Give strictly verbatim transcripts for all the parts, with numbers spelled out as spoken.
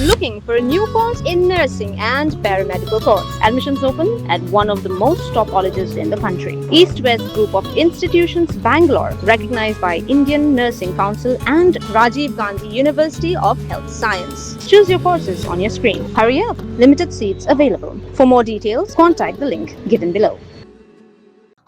Looking for a new course in nursing and paramedical course? Admissions open at one of the most top colleges in the country. East West Group of Institutions, Bangalore, recognized by Indian Nursing Council and Rajiv Gandhi University of Health Science. Choose your courses on your screen. Hurry up, limited seats available. For more details, contact the link given below.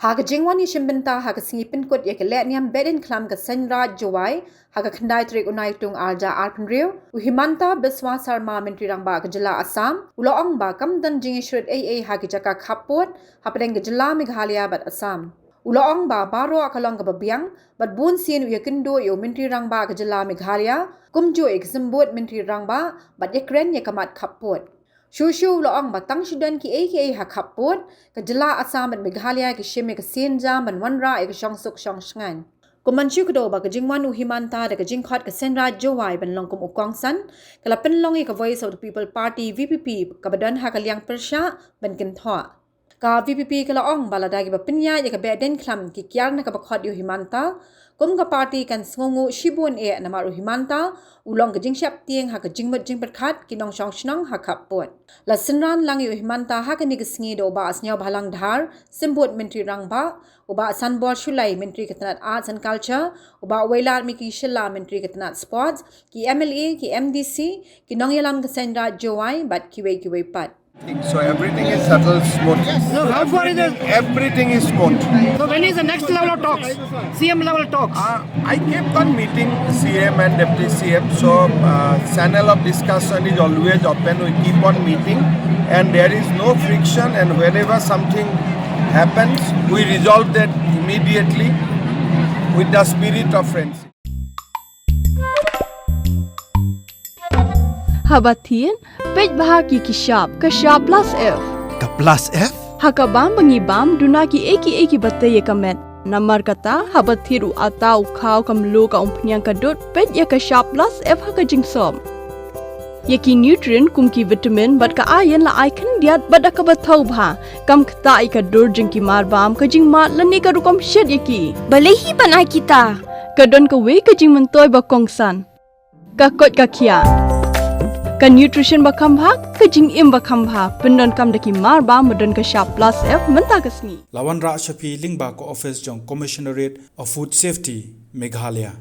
Ha ka jingwan ïashim bynta ha ka sngi pynkut ïa ka lehniam Behdeiñkhlam ka Seiñraij Jowai ha ka khyndai tarik u Naitung arhajar arphew hynriew, u Himanta Biswa Sarma, Myntri Rangbah ka jylla Assam, u la ong ba kam don jingïasyrut ei ei ha ki jaka khappud hapdeng ka jylla Meghalaya bad Assam. U la ong ba baroh ka long kaba biang bad bun sien u ïakynduh ïa u Myntri Rangbah ka jylla Meghalaya, kumjuh ïa ki symbud Myntri Rangbah bad ïakren ïa ka mat khappud. Shuh shuh u la ong ba tang shu don kiei kiei ha khappud, ka jylla Assam bad Meghalaya ki shim ïa ka sienjam ban wanrah ïa ka shongsuk shongshngaiñ. Kum ban shu kdew ba ka jingwan u Himanta da ka jingkhot ka Seiñraij Jowai ban long kum u kongsan, ka la pynlong ïa ka Voice of the People Party, V P P, kaba don ha ka liang pyrshah ban kynthoh. Ka V P P ka la ong ba lada kiba pynïaid ïa ka Behdeiñkhlam ki kiar na kaba khot ïa u Himanta kum ka party, kan sngewnguh shibun eh namar u Himanta u long ka jingsheptieng ha ka jingmut jingpyrkhat ki nongshong shnong ha khappud. La synran lang ïa u Himanta ha kane ka sngi da u Bah Sniawbhalang Dhar, Symbud Myntri Rangbah, u Bah Sanbor Shullai, Myntri ka tnat Arts and Culture, u Bah Wailadmiki Shylla, Myntri ka tnat Sports, ki M L A, ki M D C, ki nongïalam ka Seiñraij Jowai bad kiwei kiwei pat. So everything is settled smooth. No, how far is it? Everything is smooth. So when is the next level of talks? C M level talks? Uh, I keep on meeting C M and Deputy C M. So uh, channel of discussion is always open. We keep on meeting, and there is no friction. And whenever something happens, we resolve that immediately with the spirit of friendship. Haba thied, peit bha ki ki shap, ka shap plus F. Ka plus F? Ha ka bam ba ngi bam, duna kiei kiei kiba tei ïa ka met. Namar kata, haba thied u atta, u khaw, ka mluh, ka umphniang, ka dud, peit ïa ka shap plus F ha ka jingsop. Ïa ki nutrient kum ki vitamin bad ka iron la ai khyndiat bad da kaba thaw bha. Kam ktah ïa ka dur jong ki marbam, ka jingmad lane ka rukom shet ïa ki. Balei hi ban ai kita? Ka don kawei ka jingmyntoi ba kongsan. Ka koit ka khiah. Ka nutrition ba kham bha, ka jingim ba kham bha. Pyndonkam da ki marbam ba don ka shap plus F mynta ka sngi. La wanrah sha phi lyngba ka office jong Commissionerate of Food Safety, Meghalaya.